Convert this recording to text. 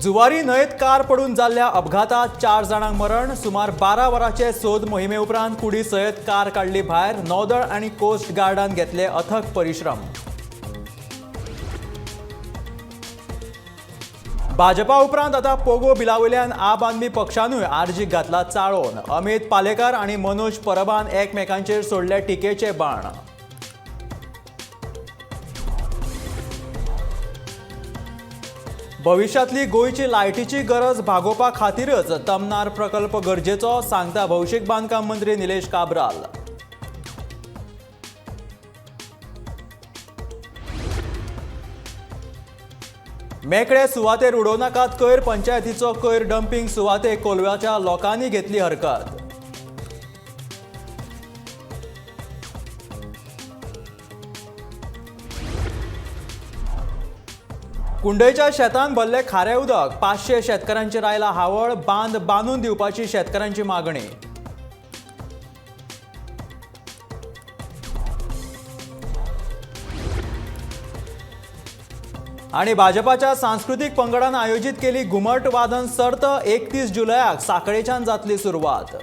Zuari न्हंयेत car पडून जाल्ल्या अपघातात 4 जाणांक मरण. सुमार 12 वरांचे सोद मोहिमे उपरांत कुडी सयत कार काडली भायर. नौदळ आनी कोस्ट गार्डान घेतले अथक परिश्रम. भाजपा उपरांत आतां पोगो बिला वयल्यान आप आदमी पक्षानूय आरजीक घातला चाळोवन. अमित पालेकार आनी मनोज परबान एकमेकांचेर सोडले टिकेचे बाण. भविष्यातली गोंयची लायटीची गरज भागोवपा खातीरच तमनार प्रकल्प गरजेचो, सांगता भौशीक बांदकाम मंत्री निलेश काब्राल. मेकळे सुवातेर उडोवं नाकात कोयर, पंचायतीचो कोयर डंपिंग सुवाते कोलवाच्या लोकांनी घेतली हरकत. कुंडयच्या शेतान भरले खारें उदक, 500 शेतकारांचेर आयला हावळ, बांद बांदून दिवपाची शेतकारांची मागणी. आनी भाजपाच्या सांस्कृतीक पंगडान आयोजीत केली घुमट वादन सर्त, 31 जुलयाक साखळेच्यान जातली सुरवात.